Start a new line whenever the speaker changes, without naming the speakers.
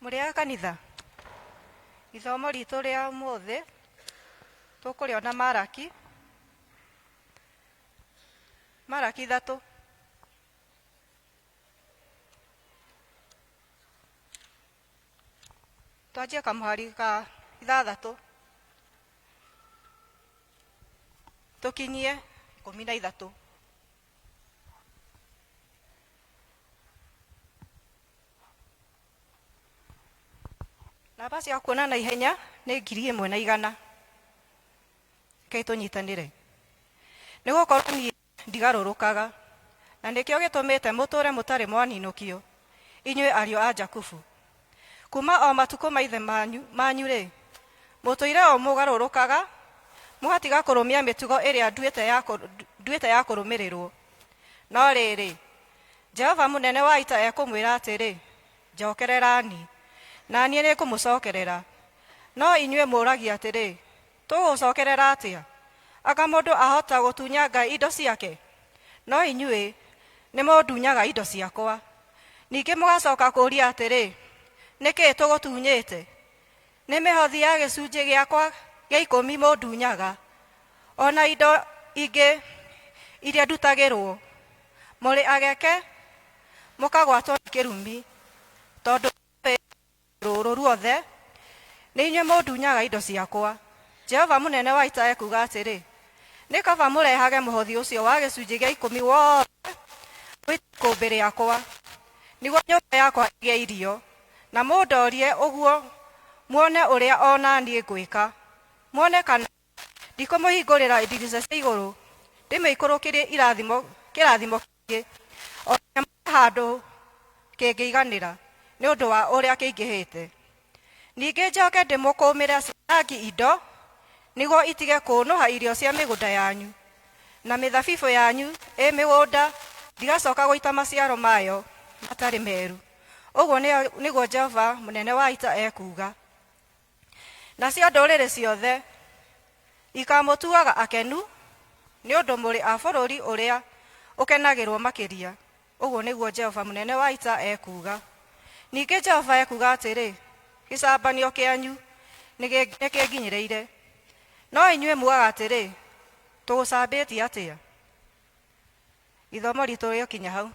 Mũrĩ a kanitha, ithomo ritũ rĩa ũmũthĩ tũkũrĩona Maraki, Maraki 3. Twanjie kamũhari ka 6 tũkinyie 13. Namba cia kuona na ihenya nĩ 1100. Rekei tũnyitanĩre. Nĩ gũkorwo niĩ ndigarũrũkaga, na nĩkĩo gĩtũmĩte mũtũũre mũtarĩ mwaninũkio, inyuĩ ariũ a Jakubu. Kuuma o matukũ maithe manyu-rĩ, mũtũire o mũgarũrũkaga, mũgatiga kũrũmia mĩtugo ĩrĩa nduĩte ya kũrũmĩrĩrũo. No rĩrĩ, Jehova mũnene wa ita ekũmwĩra atĩrĩ, Njokererani, na niĩ nĩngũmũcokerera. No inyuĩ mũũragia atĩrĩ, Tũgũgũcokerera atĩa? Anga mũndũ ahota gũtunya Ngai indo ciake? No inyuĩ nĩmũndunyaga indo ciakwa. Ningĩ mũgacoka kũũria atĩrĩ, Nĩ kĩĩ tũgũtunyĩte? Nĩ mĩhothi ya gĩcunjĩ gĩakwa gĩa ikũmi mũndunyaga, o na indo ingĩ iria ndutagĩrwo. Mũrĩ ageke, mũkagwatwo nĩ kĩrumi, tondũ rũrũ ruothe, nĩ inyuĩ mũndunyaga indo ciakwa. Jehova mũnene wa ita ekuuga atĩrĩ, Nĩ kaba mũrehage mũhothi ũcio wa gĩcunjĩ gĩa ikũmi wothe gwĩ ikũmbĩ rĩakwa, nĩguo nyũmba yakwa ĩgĩe irio, na mũndorie ũguo muone ũrĩa o na niĩ ngwĩka, muone kana ndikũmũhingũrĩra ndirica cia igũrũ ndĩmũikũrũkĩrie irathimo, kĩrathimo kĩingĩ, o nginya mwage handũ kĩngĩiganĩra nĩ ũndũ wa ũrĩa kĩingĩhĩte. Ningĩ njoke ndĩmũkũmĩre cianangi indo, nĩguo itige kũũnũha irio cia mĩgũnda yanyu, na mĩthabibũ yanyu ĩ mĩgũnda ndigacoka gũita maciaro mayo matarĩ meru. Ũguo nĩguo Jehova mũnene wa ita ekuuga. Nacio ndũrĩrĩ ciothe ikamũtuaga akenu, nĩ ũndũ mũrĩ a bũrũri ũrĩa ũkenagĩrũo makĩria, ũguo nĩguo Jehova mũnene wa ita ekuuga. Ningĩ Jehova ekuuga atĩrĩ, Gĩcambanio kĩanyu nĩkĩnginyĩrĩire. No inyuĩ muugaga atĩrĩ, Tũgũcambĩtie atĩa? Ithomo ritũ rĩokinya hau.